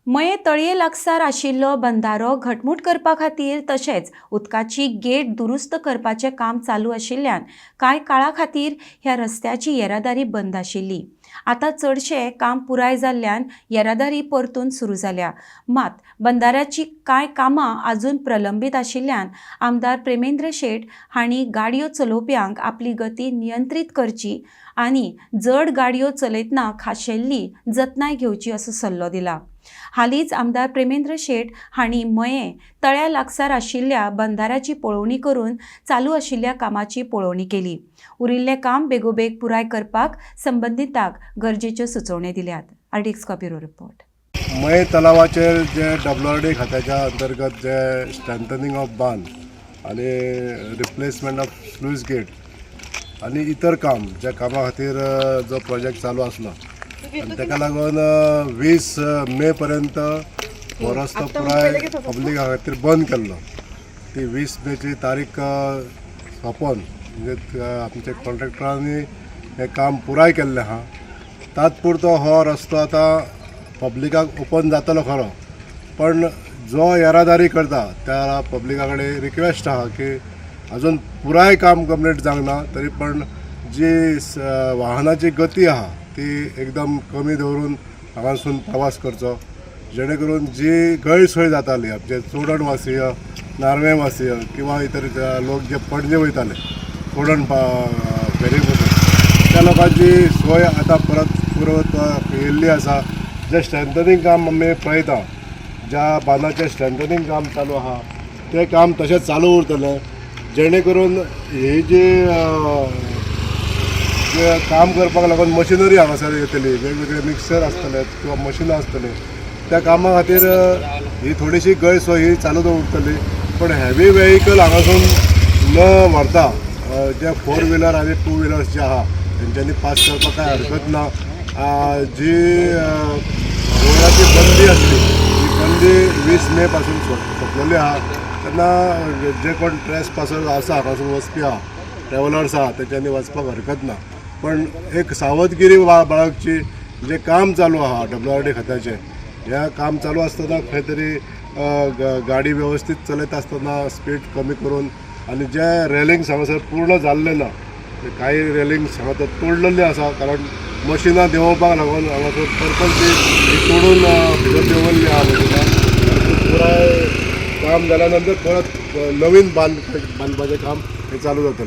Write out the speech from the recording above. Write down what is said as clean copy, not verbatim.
मये तळये लागसार आशिल्लो बंधारो घटमूट करपा खातीर तशेंच उदकाची गेट दुरुस्त करपाचें काम चालू आशिल्ल्यान कांय काळा खातीर ह्या रस्त्याची येरादारी बंद आशिल्ली. आतां चडशें काम पुराय जाल्ल्यान येरादारी परतून सुरू जाल्या. मात बंधाऱ्याची कांय कामां अजून प्रलंबीत आशिल्ल्यान आमदार प्रेमेंद्र शेट हांणी गाडयो चलोवप्यांक आपली गती नियंत्रीत करची आनी जड गाडयो चलयतना खाशेल्ली जतनाय घेवची असो सल्लो दिला. हालींच आमदार प्रेमेंद्र शेट हांणी मयें तळ्या लागसार आशिल्ल्या बंधाऱ्याची पळोवणी करून चालू आशिल्ल्या कामाची पळोवणी केली. उरिल्लें काम बेगोबेग पुराय करपाक संबंदितांक गरजेच्यो सुचोवण्यो दिल्यात. RDX bureau report. मये तलावाचेर जे डब्ल्यू आर डी खात्याच्या अंतर्गत जे स्ट्रेंथनिंग ऑफ बांद आनी रिप्लेसमेंट ऑफ स्लूज गेट आनी इतर काम ज्या कामा खातीर जो प्रोजेक्ट चालू आसलो आनी ताका लागून 20 मे पर्यंत हो रस्तो पुराय पब्लिका खातीर बंद केल्लो. ती 20 मेची तारीख सोंपोन म्हणजे आमच्या कॉन्ट्रॅक्टरांनी हें काम पुराय केल्लें आहा. तात्पुरतो हो रस्तो आतां पब्लिकाक ओपन जातलो खरो, पण जो येरादारी करता त्या पब्लिका कडेन रिक्वेस्ट आहा की अजून पुराय काम कंप्लीट जावंक ना तरी पण जी वाहनाची गती आहा ती एकदम कमी दवरून हांगासून प्रवास करचो, जेणे करून जी गैरसोय जाताली आमचे चोडण वासीय, नार्वे वासीय किंवा इतर लोक जे पणजे वयताले चोडण फेरी वचून, त्या लोकांची सोय आतां परत पुरवत येयल्ली आसा. जें स्ट्रेंथनिंग काम आमी पळयता, ज्या बांदाचें स्ट्रेंथनिंग काम चालू आहा तें काम तशेंच चालू उरतलें, जेणे करून ही जी जे काम करपाक लागून मशिनरी हांगासर येतली, वेगवेगळे मिक्सर आसतले किंवा मशिनां आसतली, त्या कामा खातीर ही थोडीशी गैरसोय ही चालूच उरतली. पण हेवी वेहिकल हांगासून न व्हरता जे फोर व्हिलर आनी टू व्हिलर्स जे आहा तेंच्यांनी पास करपाक कांय हरकत ना. जी रोडाची बंदी आसली ती बंदी 20 मे पासून सोंपलेली आहा. तेन्ना जे कोण ट्रेस पासर आसा, हांगासून वचपी आहा, ट्रॅवलर्स आहा, तेंच्यांनी वचपाक हरकत ना, पण एक सावधगिरी बाळगची. जे काम चालू आहा डब्ल्यू आर डी खात्याचें, ह्या काम चालू आसतना खंय तरी गाडी व्यवस्थीत चलयता आसतना स्पीड कमी करून आनी जे रेलिंग्स हांगासर पूर्ण जाल्ले ना, ते कांय रेलिंग्स हांगा तर तोडलेली आसा, कारण मशिनां देंवोवपाक लागून हांगासर पर्पजली ती तोडून भितर देंवयल्ली आहा मशिनां. आनी ते पुराय काम जाल्या नंतर परत नवीन बांदपाचें काम हें चालू जातलें.